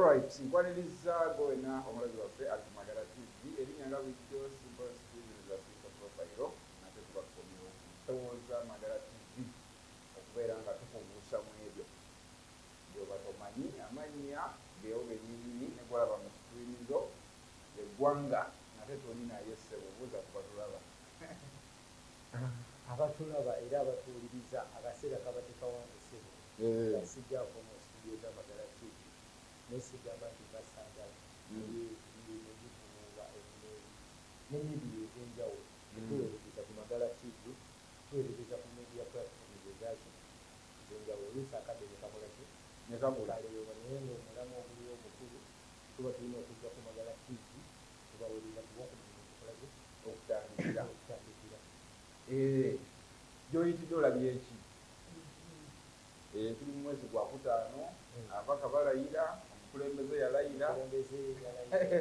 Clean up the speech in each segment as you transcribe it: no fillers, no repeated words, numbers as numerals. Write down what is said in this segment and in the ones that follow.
Alright, nkwaniriza gwe wena omulabi waffe ali ku Magala TV. Erinnya nga bulijjo Simple Steven za Simple Profile, nate tuba tukomyewo ku Ndowooza Magala TV okubeera nga tukubuusa mu ebyo byoba tomanyi. Amannya geewo gennyininyini ne gwolaba mu screen zo eggwanga nate toli naye ssebo, buuza ku batulaba. Abatulaba era abatuwuliriza, akaseera kabadde kawanvu ssebo nga sijjaako mu studio za Magala TV, naye sigamba nti mba saagala, naye emirimu givubuuba ne media ez'enjawulo. Tetuweerereza ku Magala TV, tuweerereza ku media platforms ezaki ez'enjawulo. Oluusi akadde ne kakola ki? Ne kabula. Kaleewa, naye ng'omulamwa oguliwo omukulu tuba tulina okujja ku Magala TV tubaweereza kuba okumanya okukola ki? Okutandikira. Okutandikira. Gy'oyitidde olabye ki? Tuli mu mwezi gwa kutaano, ababaka balayira, omukulembeze yalayira. Omukulembeze yalayira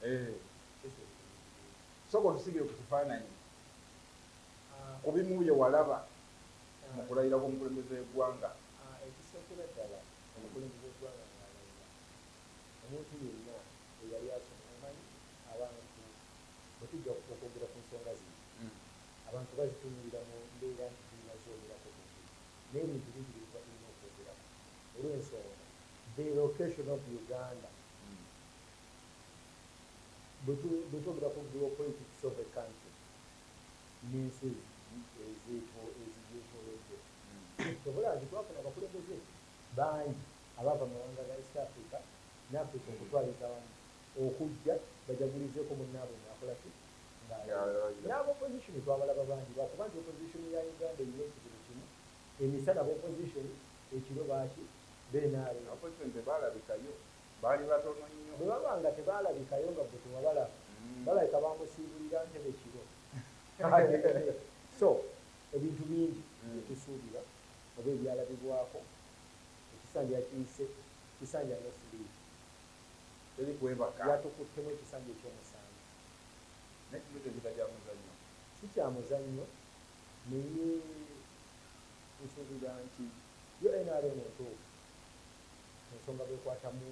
12. Sooka otusigire ku kifaananyi ku bimu bye walaba mu kulayira kw'omukulembeze w'eggwanga. Ekisookera ddala, omukulembeze w'eggwanga ng'alayira, omuntu yenna eyali asoma, omanyi abantu bwe tujja okwogera ku nsonga zino, abantu bazitunuulira mu mbeera nti tulina zoogerako bwogezi, naye ebintu bingi bye tuba tulina okwogerako olw'ensonga the location of Uganda. Bwe twogera ku geopolitics of a country n'ensi ezigyetoolodde, tobola nti twafuna abakulembeze bangi abaava mu mawanga ga East Africa ne Africa okutwaliza wamu okujja bajagulizeeko munnaabwe ng'akola ki? N'aba opposition twabalaba bangi, lwakuba nti opposition ya Uganda erina ekizibu kimu: emisana b'opposition, ekiro baaki? BNRM. Opposition tebaalabikayo, baali batono nnyo. Bwe baba nga tebaalabikayo nga gwe tewabalaba, balabika bamusiibulira ntebe kiro. So ebintu bingi byetusuubira oba ebyalabibwako. Ekisanja yakiyise kisanja no sleep. Teri kwebaka. Yatukuttemu ekisanja ekyomusanvu. Naye kino tekita kya muzannyo. Si kya muzannyo, naye nsuubira nti yo NRM entuufu ensonga bekwatamu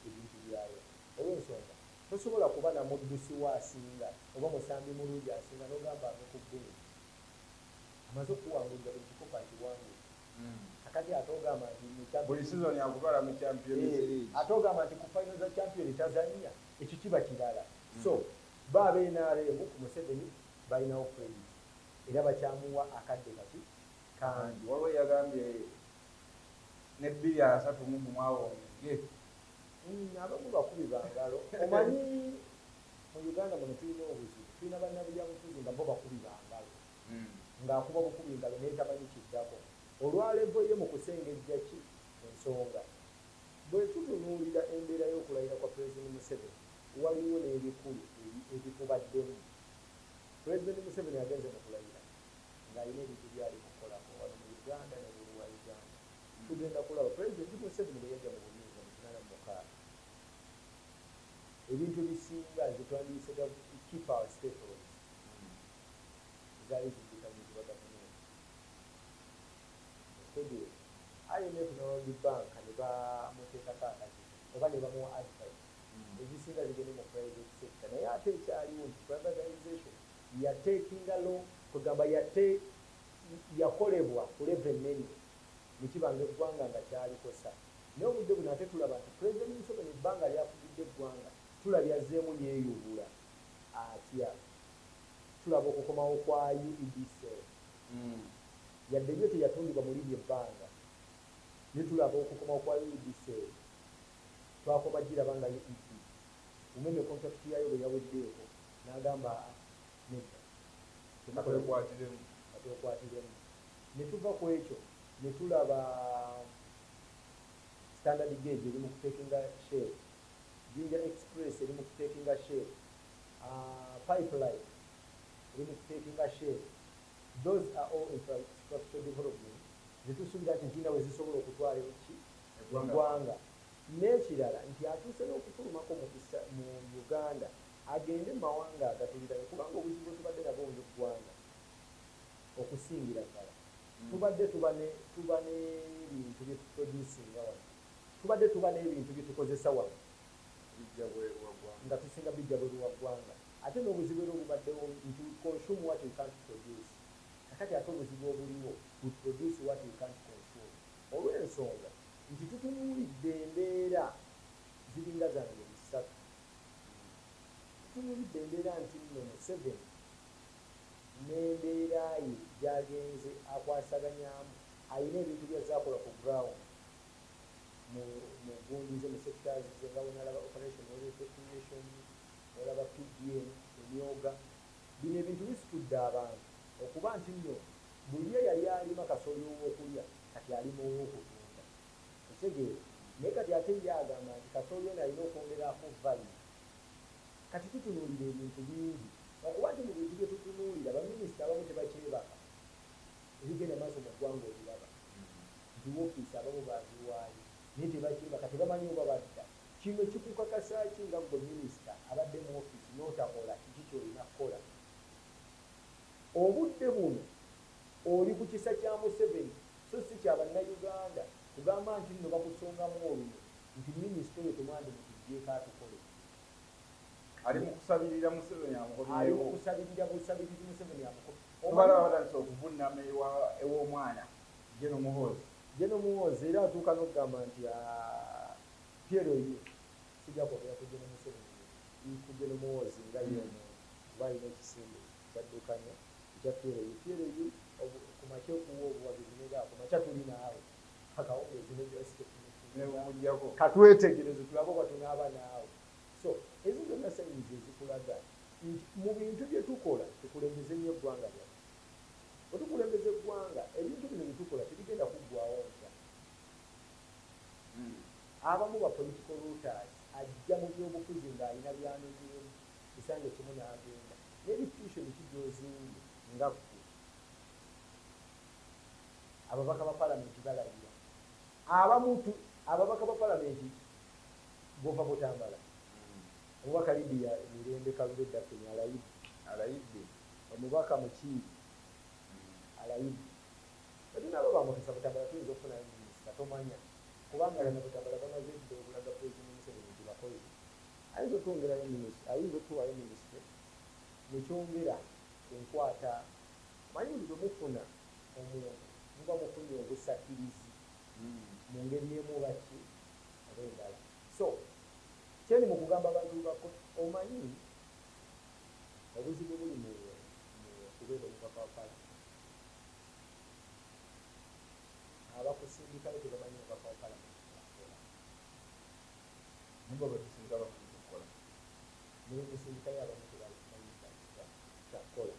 ebintu byayo, olw'ensonga tosobola kuba na muddusi we asinga oba musambi mulungi asinga n'ogamba ave ku bench, amaze okuwangulira buli kikopo akiwangula. Kakati ate ogamba nti mu Buli season akutwala mu Champions League. Ate ogamba nti ku final za champion tazannya, ekyo kiba kirala. So ba aba NRM ku Museveni balinawo credit era bakyamuwa akadde kati kangi. Waliwo yagambye ne 2031 awo nge. Abamu bakubi bangalo. Omanyi mu Uganda muno tulina obuzibu, tulina bannabyabufuzi nga bo bakubi bangalo, ng'akuba bukubi ngalo naye tamanyi kiddako olwalevo ye mu kusengejja ki ensonga. Bwe tutunuulira embeera y'okulayira kwa Pulezidenti Museveni, waliwo n'ebikulu ebitubaddemu. Pulezidenti Museveni agenze mu kulayira ng'alina ebintu byali mukukolako wano mu Uganda ne bweru wa Uganda. Tugenda kulaba Pulezidenti Museveni bwe yajja mu buyinza mu 86, ebintu ebisinga zetwandiyise key parastatals zaali ziddukanyizibwa gavumenti. Okitegeera, IMF ne World Bank ne bamuteekako akazito oba ne bamuwa advice ezisinga zigende mu private sector, naye ate ekyaliwo nti privatization yatekinga lo kwegamba yate yakolebwa ku level ennene nekiba nga eggwanga nga kyalikosa. Naye obudde buno ate tulaba nti President Museveni ebbanga lyafugidde eggwanga tulabye azzeemu yeeyubula atya. Tulaba okukomawo kwa UEDCL, yadde yo teyatundibwa mu liri ebbanga, naye tulaba okukomawo kwa UEDCL. Twakoma giraba nga UEB Umeme contract yayo bwe yaweddeeko n'agamba nedda. Katwekwatiremu. Katwekwatiremu. Ne tuva ku ekyo ne tulaba Standard Gauge eri mu kutekinga shape, Jinja Express eri mu kutekinga shape, pipeline eri mu kutekinga shape. Those are all infrastructure development zetusuubira nti zirina we zisobola okutwala ki? Eggwanga. N'ekirala nti atuuse n'okufulumako mu Uganda agende mu mawanga agatuliraanye, kubanga obuzibu bwe tubadde nabwo ng'eggwanga okusingira ddala, tubadde tuba n'ebintu bye tuproducinga wano. Tubadde tuba n'ebintu bye tukozesa wano Bijja bweru wa ggwanga. Nga tusinga bijja bweru wa ggwanga. Ate n'obuzibu era obubaddewo nti consume what you can't produce. Kakati ate obuzibu obuliwo, we produce what we can't consume, olw'ensonga nti tutunuulidde embeera ziringa zange bisatu. Tutunuulidde embeera nti nno Museveni n'embeera ye gy'agenze akwasaganyamu, ayina ebintu byazaakola ku ground mu gundi ze, mu sectors ze, nga bwenalaba Operation Wealth Creation, olaba PDM, emyoga. Bino ebintu bisitudde abantu okuba nti nno buli eyali alima kasooli ow'okulya kati alima ow'okutunda, okitegeera? Naye kati ate ye agamba nti kasooli ono alina okwongerako value. Kati tutunuulira ebintu bingi, okuba nti mu bintu bye tutunuulira, baminisita abamu tebakyebaka. Ebigenda maaso mu ggwanga obiraba nti woofiisi abamu baziwaayo naye tebakyebaka, tebamanyi oba badda. Kino kikukakasa ki nga gwe minisita abadde mu ofiisi n'otakola kiki kyolina kukola? Obudde buno oli ku kisa kya Museveni, so si kya Bannayuganda kugamba nti nno bakusongamu olunwe nti minisita oyo temwandimutuggyeko atukole. Ali mu kusabirira Museveni. Ali mu Amukomyewo. Kusabirira busabirizi Museveni amukomye. Obalaba batandise okuvunama ew'omwana General Muhoozi. General Muhoozi era atuuka n'okugamba nti, "Ah, Piero ye sijja kwogera ku General Museveni, ku General Muhoozi nga ye omuntu, kuba alina ekisinde kyaddukanya ekya Piero ye, Piero ye ku makya okuwa obuwagizi nega ku makya tuli naawe, akawungeezi Nebumugjako. Katwetegereze tulabe oba tunaaba naawe." So ezo zonna signs ezikulaga nti mu bintu bye tukola tukulembeze nnyo eggwanga lyaffe. Bwe tukulembeza eggwanga, ebintu bino bye tukola tebigenda kuggwawo nkya. Abamu ba political looters, ajja mu byobufuzi ng'alina byanogyemu, kisange kimu n'agenda n'ebifusion ki gy'ozimbye nga ggwe. Ababaka ba palamenti balayira abamu ababaka ba palamenti bova Butambala, omubaka Lidia Mirembe Kalule Daphine alayidde. Alayidde. Omubaka Mukiiri alayidde. Bwetunaaba bamukisa Butambala tuyinza okufunayo minisita, tomanya, kubanga bano Butambala bamaze edda okulaga Pulezidenti Museveni nti bakozi. Ayinza otwongerayo minisita, ayinza otuwayo minisitule nekyongera ku nkwata. Manyi buli lwe mufuna omuntu muba mufunye obusakirizi mu ngeri emu oba ki oba endala. So kyeni mu kugamba abantu bako, omanyi obuzibu buli mu kubeera omubaka wa palamenti, abakusindikayo tebamanyi mubaka wa palamenti kyakola. Nimba betusindika bamanyi kukola. Nebemusindikayo abamu tebamanyi kyakola.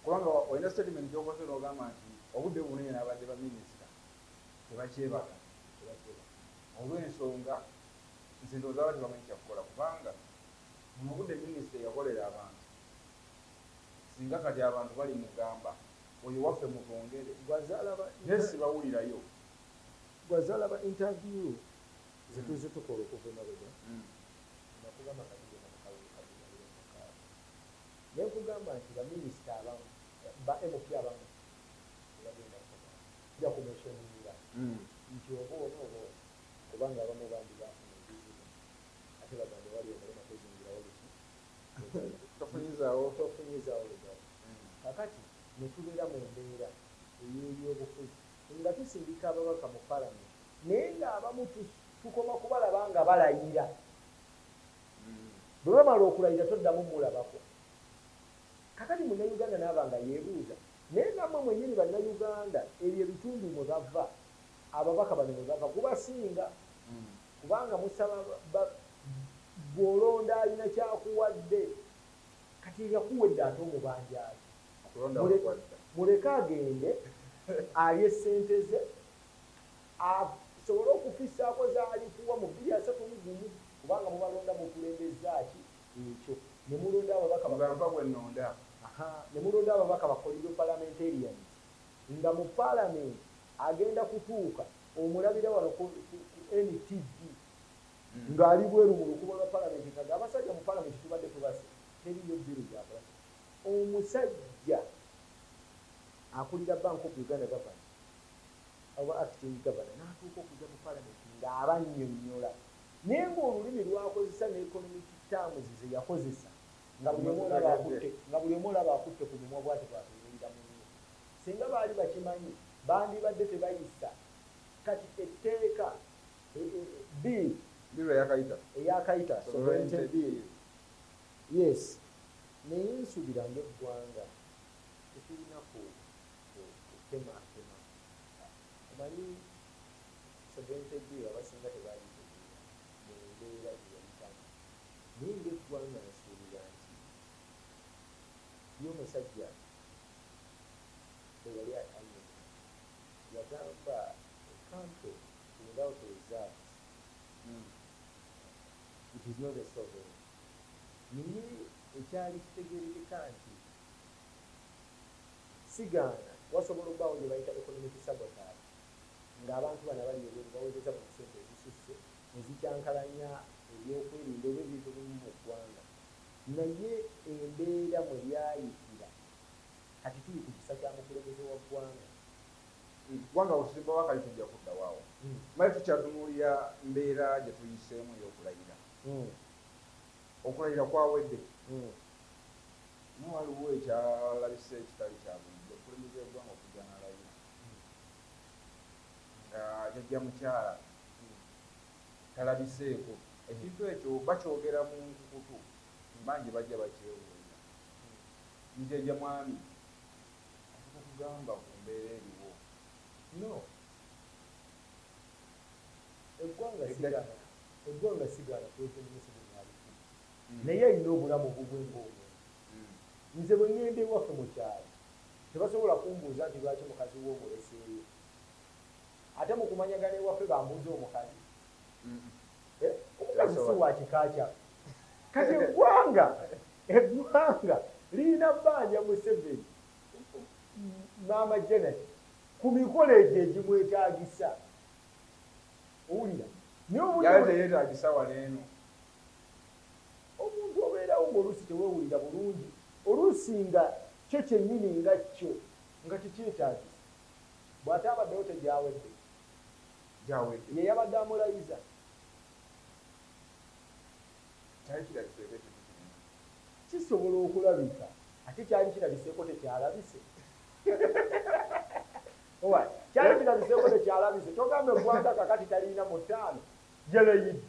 Kubanga olina statement gyokoze n'ogamba nti obudde buno yena abadde baminisita tebakyebaka. Tebakyebaka. Olw'ensonga nze ndowooza aba tebamanyi kyakukola, kubanga buno obudde minisita eyakolera abantu, singa kati abantu bali mugamba oyo waffe mutwongere, naye sibawulirayo. Gwazaalaba interview zetuze tukola okuva emabega, nakugamba nga tugenda mu kalulu ka 2026, naye nkugamba nti baminisita abamu, ba MP abamu tebagenda kukomawo. Ja kumentioninga nti oba ono oba ono, kubanga abamu bandi bafuna ebizibu, ate bagambe wali omulema tozingirawo biki. Tofunyizaawo. Tofunyizaawo lugalo. Kakati ne tubeera mu mbeera ey'ebyobufuzi nga tusindika ababaka mu palamenti, naye ng'abamu tukoma kubalaba nga balayira. Bwe bamala okulayira toddamu mulabako. Kakati Munnayuganda naaba nga yeebuuza, naye nammwe mwennyini Bannayuganda, ebyo ebitundu mwe bava ababaka bano mwe bava gubasinga, kubanga musaba bw'olonda alina kyakuwadde. Kati eyakuwedde ate omubanja ki? Okulonda kwadda. Muleke agende alye sente ze, asobole okufisaako zaalikuwa mu 2031, kubanga mubalonda mukulembeza ki ekyo ne mulonda ababaka Mugamba gwe nnonda. Aha, ne mulonda ababaka ba corridor parliamentarians, nga mu parliament agenda kutuuka omulabira wano ku NTV ng'ali bweru mu lukubo lwa parliament, nga abasajja mu parliament tubadde tubase teriyo bill gyakola. Omusajja akulira Bank of Uganda, governor oba acting governor, n'atuuka okujja mu parliament. Ng'abannyonnyola, naye ng'olulimi lwakozesa ne economic terms ze yakozesa, nga buli omu olaba akutte, nga buli omu olaba akutte ku mumwa bwati bwatunuulira munne. Singa baali bakimanyi, bandibadde tebayisa kati etteeka, bill. Bill eyakayita. Eyakayita, sovereignty bill, yes. Naye nsuubira ng'eggwanga tetulina kutematema. Omanyi sovereignty bill abasinga tebagitegeera mu mbeera gye yayitamu, naye ng'eggwanga nsuubira nti ye omusajja bwe yali annyonnyola yagamba, "A country without reserves, it is not a sovereign." Naye ekyali kitegeerekeka nti sigaana wasobola obbaawo gye bayita economic sabotage, ng'abantu bano abali ebweru bawezeza mu ssente ezisusse ezikyankalanya ebyokwerinda oba ebintu ebimu mu ggwanga. Naye embeera mwe byayitira, kati tuli ku kisa kya mukulembeze wa ggwanga. Kubanga otusimba wakali, tujja kudda waawo. Male tukyatunuulira mbeera gye tuyiseemu ey'okulayira. Okulayira kwawedde, naye waliwo ekyalabise ekitali kya bulijjo. Omukulembeze w'eggwanga okujja n'alayira nga jjajja mukyala talabiseeko. Ekintu ekyo bakyogera mu nkukutu, bangi bajja bakyewuunya. Jjajja mwami atatugamba ku mbeera eriwo. No, eggwanga sigaana, eggwanga sigaana President Museveni aliko, naye alina obulamu bubwe ng'omuntu. Nze bwe ŋŋenda ewaffe mu kyalo, tebasobola kumbuuza nti lwaki mukazi we omuleseeyo. Ate mu kumanyagana ewaffe bambuuza omukazi? Eh, omukazi si wa kika kyaffe. Kati eggwanga lirina bbanja Museveni, maama Janet ku mikolo egyo egimwetaagisa. Owulira? Naye obudde yali teyeetagisa wano eno. Omuntu obeerawo ng'oluusi teweewulira bulungi, oluusi nga kyo kyennyini nga kyo nga tekyetaagisa. Bw'ate abaddewo tegyawedde. Gyawedde. Ye yabadde amulayiza. Kyali kirabiseeko ekintu kinene. Kisobola okulabika, ate kyali kirabiseeko tekyalabise. Owa kyali kirabiseeko tekyalabise. Togamba eggwanga kakati talina mu ttaano gyereyidde.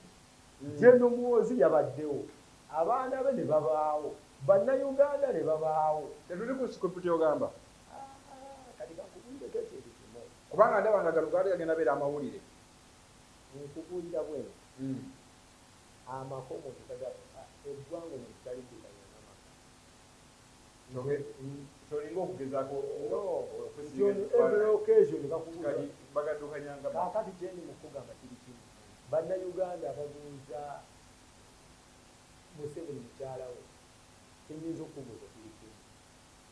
General Muhoozi yabaddewo, abaana be ne babaawo, bannayuganda ne babaawo. Tetuli ku script ogamba? Ah, kati kankubuulireko ekintu kimu. Kubanga ndaba nga gano gaali gagenda beera amawulire. Nkubuulira bwenti, amaka omuntu eggwanga omuntu taliddukanya n'amaka. Kyolinga okugezaako. No, on every occasion bakubuuza. Bagaddukanyanga. Kaakati kyendi mu kugamba kiri kimu: bannayuganda ababuuza Museveni mukyala we, kyenyinza okubuuza kiri kimu: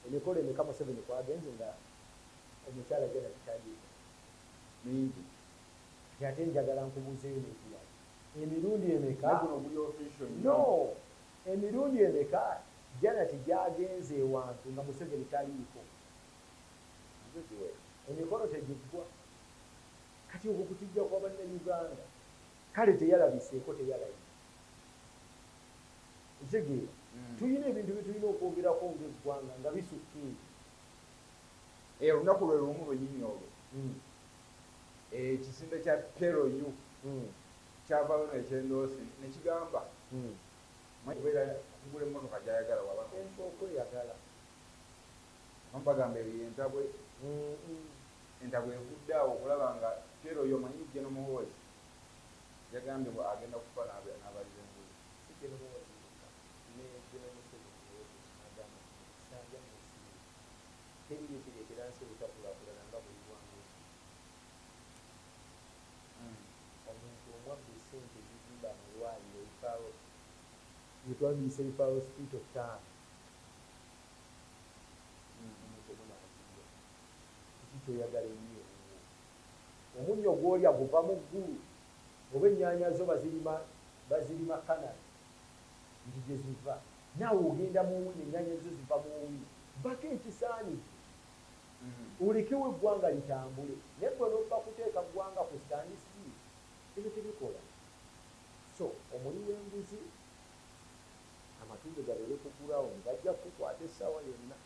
emikolo emeka Museveni kwagenze nga omukyala Janet taliiko? Mingi. Kati ate njagala nkubuuzeeyo n'ekirala: emirundi emeka Naye guno guli official nnyo. No, emirundi emeka Janet gyagenze ewantu nga Museveni taliiko? Nazo giwera. Emikolo tegiggwa. Kati okwo kutijja kwa bannayuganda. Kale teyalabiseeko, teyalayira, ekitegeera? Tulina ebintu bye tulina okwogerako ng'eggwanga nga bisukka ebyo. Eh, olunaku lwe lumu lwennyini olwo, ekisinde kya PLU kyavaayo nekyendoosi nekigamba kubeera kugula emmotoka gyayagala waba. Enfa okweyagala. Bagamba eyo entabwe, entabwe evudde awo okulaba nga PLU, omanyi General Muhoozi yagambye bwe agenda kufa n'abali b'enguzi. Si General Muhoozi yekka, ne General Museveni yayogera n'agamba nti ekisanja mu nsi ye teriyo kireetera nsi obutakulaakulana nga buli bwanguzi. Omuntu omwabba essente ezizimba amalwaliro, ebifaawo byetwandiyise referral hospital ttaano, omuntu omu n'azirya. Kiki kyoyagala ennyo ewuwo? Omunnyo gw'olya guva mu ggulu, oba ennyaanya zo bazirima, bazirima Canada nti gye ziva? Naawe ogenda mu Owino, ennyaanya zo ziva mu Owino. Bako ekisaanidde, olekewo eggwanga litambule. Naye gwe n'obba kuteeka ggwanga ku stand still. Ebyo tebikola. So omuli w'enguzi, amatumbe gabeere ku ground, bajja kukukwata essaawa yonna.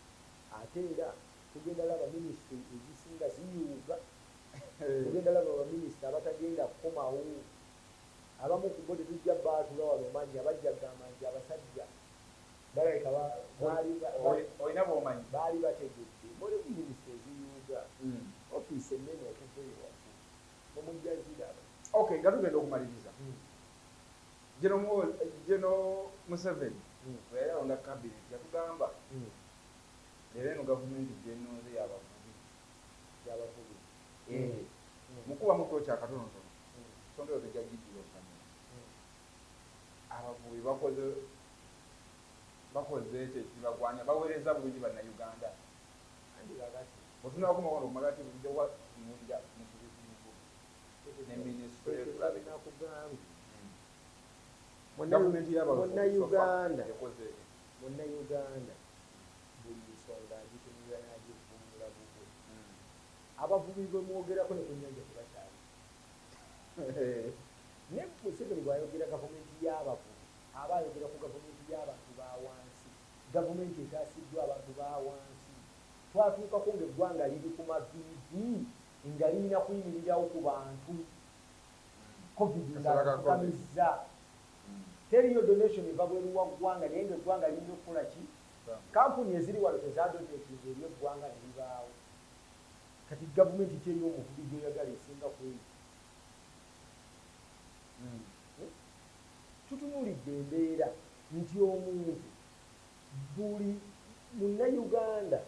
Ate era tugenda laba minisitule ezisinga ziyuuga, tugenda laba baminisita abatagenda kukomawo. Abamu ku bo tetujja baatula wano mannya, bajja kugamba nti abasajja balabika olina bwomanyi baali bategedde. Mulimu minisita eziyuuga, ofiisi ennene okuva eyo waggulu mumujja ziraba. Okay, nga tugenda okumaliriza, General Museveni bwe yali alonda cabinet yatugamba, leero eno gavumenti gyenonze yabavubi. Yabavubi. Mukubamu toki akatonotono, nsonga eyo tejja gijjira oluvannyuma. Abavubi bakoze ekyo ekibagwanya, baweereza bulungi Bannayuganda. Andi kakati otunakoma wano kumagati tujja kutunuulira muvubi ku muvubi ne minisitule tulabe. Nakugambye. Gavumenti y'abavubi Munnayuganda ekoze. Munnayuganda buli nsonga agitunulira n'agivvuunula bubwe. Abavubi bwe mwogerako ne ku nnyanja tebakyali. Ne Museveni bw'ayogera gavumenti y'abavubi, aba ayogera ku gavumenti y'abantu ba wansi, gavumenti etaasiddwa abantu ba wansi. Twatuukako ng'eggwanga liri ku maviivi, nga lirina kuyimirirawo ku bantu. COVID Kaseera ka ng'afukamizza, teriyo donation eva bweru wa ggwanga, naye ng'eggwanga lirina okukola ki? Kampuni eziri wano tezadonatinga eri eggwanga ne libaawo. Kati gavumenti ki ey'omuvubi gy'oyagala esinga ku eyo? Tutunuulidde embeera nti omuntu buli Munnayuganda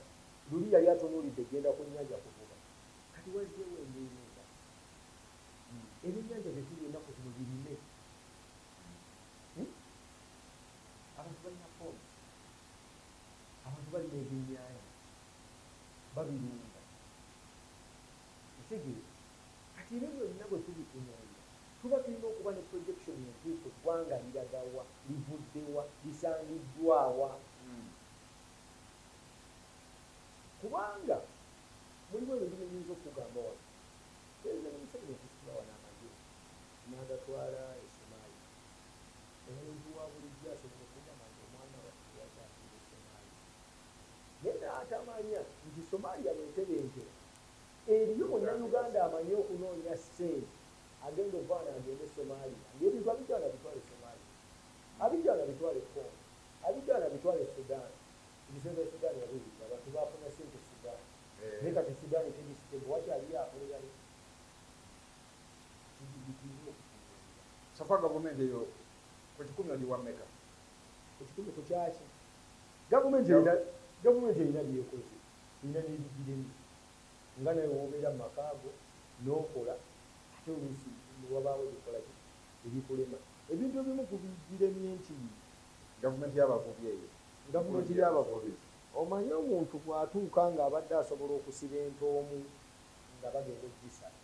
luli yali atunuulidde genda ku nnyanja kuvuba, kati wazzeewo embeera endala. Ebyennyanja bye tuli ennaku zino birime. Abantu balina pond, abantu balina ebyennyanja babirunda, okitegeera? Kati ebyo byonna bwe tubitunuulira, tuba tulina okuba ne projection entuufu. Eggwanga liragawa? Livuddewa? Lisangiddwawa? Kubanga mulimu ebintu byenyinza okugamba wano. Pulezidenti Museveni okusitula wano amagye n'agatwala e Somalia, omuntu wa bulijjo asobola okugamba nti omwana waffe lwaki afiira e Somalia, naye n'atamanya nti Somalia bwetebenkera, eriyo Munnayuganda amanyi okunoonya ssente agenda okuvaana agende e Somalia, ng'ebintu abijja nabitwala e Somalia, abijja nabitwala e Congo, abijja nabitwala e Sudan. Ebiseera bya Sudan yabiwulira, abantu bafuna ssente e Sudan, naye kati Sudan teri stable, wakyaliyo akolerayo. Tulina okutunuulira. So far gavumenti eyo ku 100 ogiwa mmeka? Ku 100 ku kyaki? Gavumenti erina, gavumenti erina byekoze, erina n'ebigiremye. Nga nawe wobeera mu makaago n'okola, ate oluusi wabaawo ebikola ki ebikulema. Ebintu ebimu ku bigiremye nti gavumenti y'abavubi eyo. Gavumenti y'abavubi, omanye omuntu bw'atuuka ng'abadde asobola okusiba entoomu nga bagenda okugisala,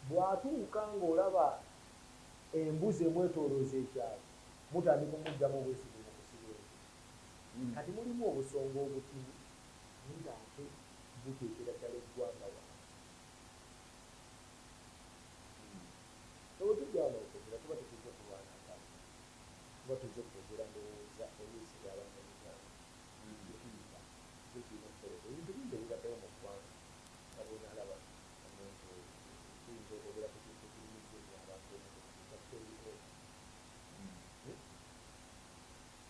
bw'atuuka ng'olaba embuzi emwetoolooza ekyalo, mutandika omugjamu obwesige mu kusiba ente. Kati mulimu obusonga obutini, naye ng'ate buteekera ddala eggwanga wansi. Bwe tujja wano okwogera, tuba tetujja kulwana ntalo, tuba tuzze kwogera ndowooza oluusi ey'Abannayuganda gyetuyita gyekirina okukolebwa. Ebintu bingi ebibaddewo mu ggwanga nga bwonaalaba omuntu, tuyinza okwogera ku kintu ekirumizza ennyo abantu emmotoka ekya trade order.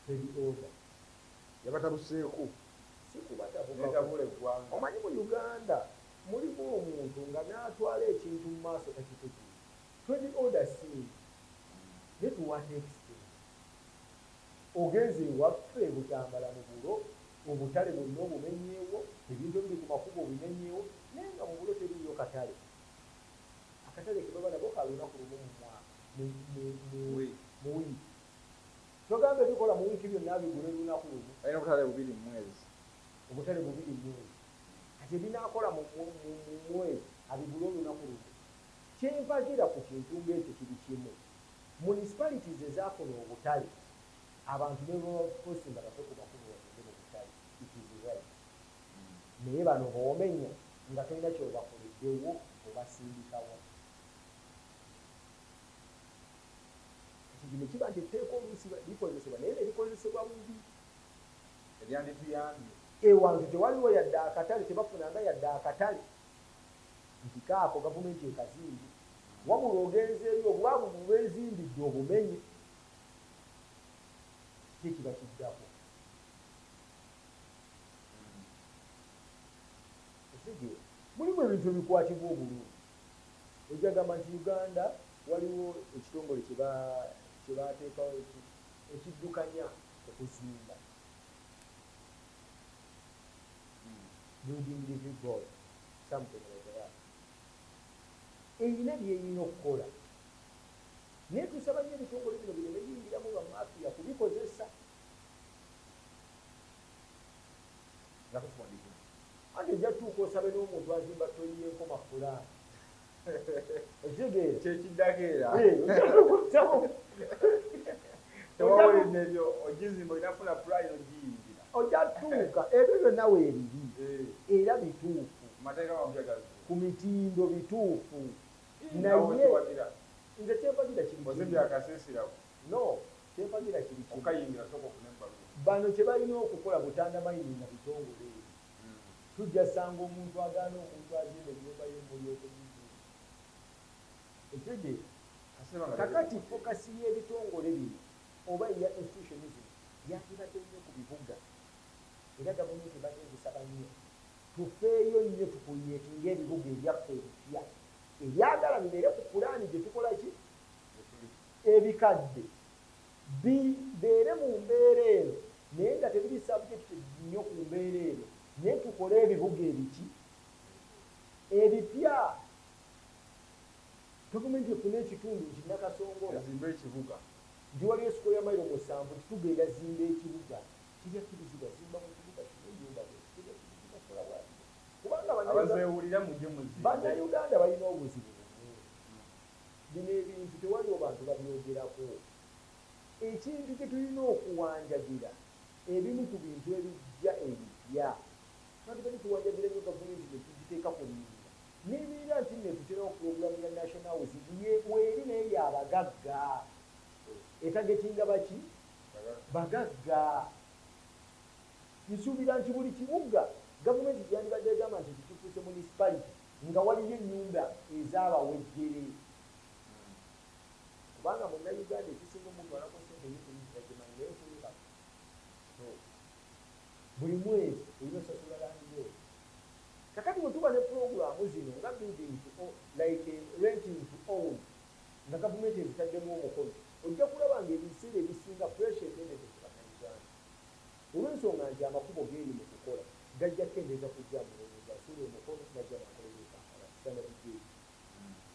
Trade order yabatabuseeko. Si kubatabukako. Netabula eggwanga. Omanyi mu Uganda mulimu omuntu nga n'atwala ekintu mu maaso takitegeera. Trade order si naye to what extent? Ogenze ewaffe Butambala mu bulo, obutale bwonna obumenyeewo, ebintu ebiri ku makubo obimenyeewo, naye nga mu bulo teriiyo katale. Akatale ke baba nabo ka lunaku lumu mu mwaka, mu wiiki. Togamba ebikola mu wiiki byonna bigule lunaku lumu. Balina obutale bubiri mu mwezi. Obutale bubiri mu mwezi. Kati ebinaakola mu mwezi abigule olunaku lumu. Kyenvagira ku kintu ng'ekyo kiri kimu: municipalities ezaafuna obutale, abantu ne babafosinga bave ku makubo bagende mu butale, it is right. Naye bano b'omenya nga tolina kyobakoleddewo, obasindikawa? Obulungi ne kiba nti etteeka oluusi likozesebwa, naye ne likozesebwa bubi. Eryandituyambye. Ewantu tewaliwo yadde akatale, tebafunanga yadde akatale nti kaako gavumenti ekazimbi, wabula ogenzeeyo obwavu bwezimbidde obumenye, kiki kiba kiddako? Okitegeera? Mulimu ebintu ebikwatibwa obulungi. Ojagamba nti Uganda waliwo ekitongole kye bateekawo ekiddukanya okuzimba, Building Review Board, something like that, erina byerina okukola, naye tusaba nnyo ebitongole bino bireme yingiramu bamafiya kubikozesa. Nga tufundikira, anti ojja tuuka osabe n'omuntu azimba toyi y'enkoma fulaani, okitegeera? Kyekiddako era. Ojja tuuka osaba. Tewawulidde ebyo, ogizimba olina funa pulaani ogiyingira. Ojja tuuka ebyo byonna weebiri era bituufu. Amateeka mapya gazi. Ku mitindo bituufu. Nawe Naye kiwagira? Nze kyempagira kiri Ozimbye akasiisira. No, kyempagira kiri kimu. Okayingira sooka ofune ebbaluwa. Bano kye balina okukola butandamayininga bitongole ebyo. Tujja sanga omuntu agaana omuntu azimba ennyumba y'emmuli okugizimba, ekitegeera? Kakati focus y'ebitongole bino oba eya institution zino yandibadde nnyo ku bibuga, era gavumenti ebadde nzisaba nnyo tufeeyo nnyo tucreatinga ebibuga ebyaffe ebipya ebyagala bibeere ku pulaani gye tukola ki, ebikadde bibeere mu mbeera eno naye nga tebiri subjected nnyo ku mbeera eno, naye tukole ebibuga ebiki ebipya, gavumenti efune ekitundu nti Nakasongola Ezimbe ekibuga. Nti waliyo square mile 7, titugenda zimba ekibuga, kijakkirizibwa, zimba mu kibuga kino ennyumba bweti, kijakkirizibwa, kola bwati, kubanga Abazeewulira mujje muzimbe. Bannayuganda balina obuzibu bumu. Bino ebintu tewaliwo bantu babyogerako. Ekintu kye tulina okuwanjagira, ebimu ku bintu ebijja ebipya, twandibadde tuwanjagira nnyo gavumenti ne tugiteeka ku nninga nebeera nti nne tuterawo puroguramu ya national housing weeri, naye yabagagga, etargetinga baki? Bagagga. Nsuubira nti buli kibuga gavumenti gyandibadde egamba nti kikifuuse municipality nga waliyo ennyumba ez'abawejjere, kubanga munnayuganda ekisinga omutwalako sente yekuyingira gimanyi, naye kwebaka buli mwezi olina osasula landlord. Kakati bwe tuba ne puroguramu zino nga building to like renting to own, nga gavumenti ezitaddemu omukono, ojja kulaba nga ebiseera ebisinga pressure ekendedde ku bannayuganda, olw'ensonga nti amakubo geeri mu kukola gajja kukendeeza kujja mulowooza asuula omukono najja nakolera e Kampala standard gauge,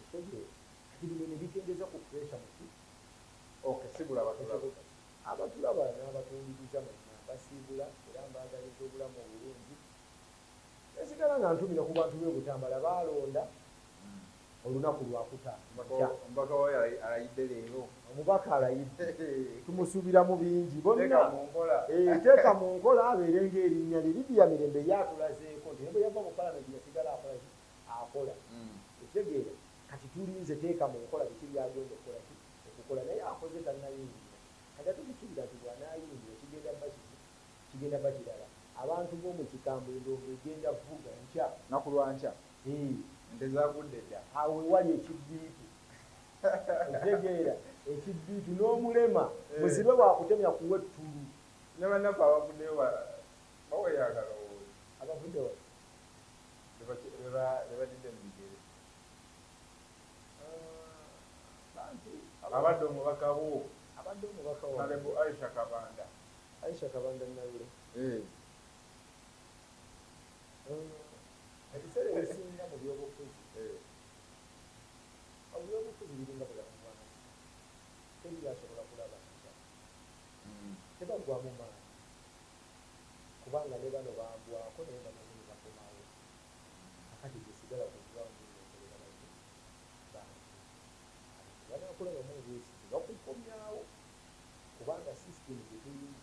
ekitegeera? Kati bino ne bikendeeza ku pressure muki? Okay, sigula abatulaba. Abatulaba n'abatuwuliriza mwenna mbasiibula era mbaagaliza obulamu obulungi. Nesigala nga ntumira ku bantu b'e Butambala, baalonda olunaku lwakutaano nkya. Omubaka wayo alayidde leero. Omubaka alayidde, tumusuubiramu bingi Teeka bonna. mu nkola. Teeka mu nkola, abeere ng'erinnya lye Lidiya Mirembe yatulazeeko nti ne bwe yava mu palamenti yasigala akola ki? Akola, ekitegeera? Kati tulinze teeka mu nkola biki byagenda okukola ki, okukola, naye akoze tannayingira. Kati ate tusuubira nti bw'anaayingira kigenda bba kiki, kigenda bba kirala. Abantu b'omu Kikambwe, endongo egenda vuga nkya. Naku lwankya. Ente zagudde dda. Awo wewali ekibbiitu, okitegeera? Ekibbiitu n'omulema muzibe wakutemya kuwa ettulu. Ne bannaffe abavuddeyo baweeyo akalowoozo. Abavuddewo? Bebadidde mu bigere. Bantu Abadde omubaka wo. Abadde omubaka wa Honorable Aisha Kabanda. Aisha Kabanda Nalule. Ebiseera ebisinga mu byobufuzi, ebyobufuzi biringa bulamu bwansi, teri asobola kulaba nkya. Tebaggwamu maanyi, kubanga ne bano bambwako naye bamanyi ne bakomawo. Kakati gyesigala ku ground ng'okolera baki? Bantu. Abantu banakulabamu obwesige bakukomyawo, kubanga system gye tulimu,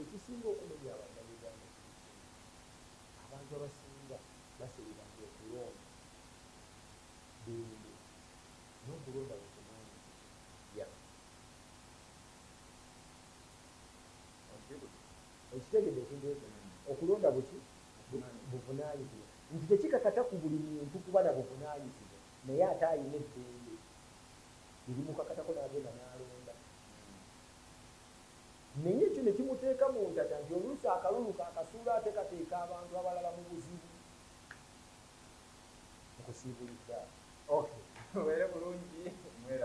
ekisinga okumenya abannayuganda kiri kimu: abantu abasinga baseerera nti okulonda ddembe, n'okulonda bwe kumanyi. Okitegedde ekintu ekyo? Okulonda buki? Buvunaanyizibwa, nti tekikakata ku buli muntu kuba na buvunaanyizibwa, naye ate ayina eddembe erimukakatako n'agenda n'alonda. Naye ekyo ne kimuteeka mu ntata nti oluusi akalulu kakasuula, ate kateeka abantu abalala mu buzibu. Nkusiibulidde awo. Okay, obeere bulungi.